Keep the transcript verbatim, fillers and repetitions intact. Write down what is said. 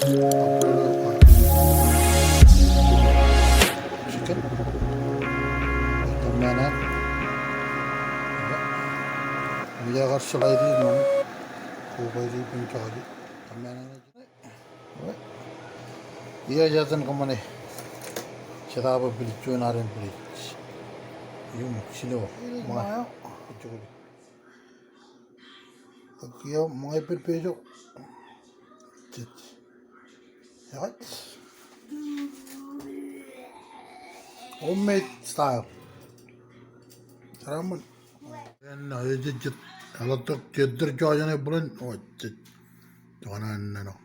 Chicken. Tōmānā. Ij kar slice e ṃōṇōṇō. Kobaiki ippān jọọj. Tōmānā. Iiō, ij iten kōṃṃane. Jet aō bōk pilik juon ad im pilik. Im silo. Ṃōñā. Ak iiō, ṃōñā ippān pejo. Jet. Jet. Homemade style. Ramen. Āinwōt, jet, jet. Eḷaptok, jet, jet, jọjọne bōlen. O, jet. Jọjọne āinwōt.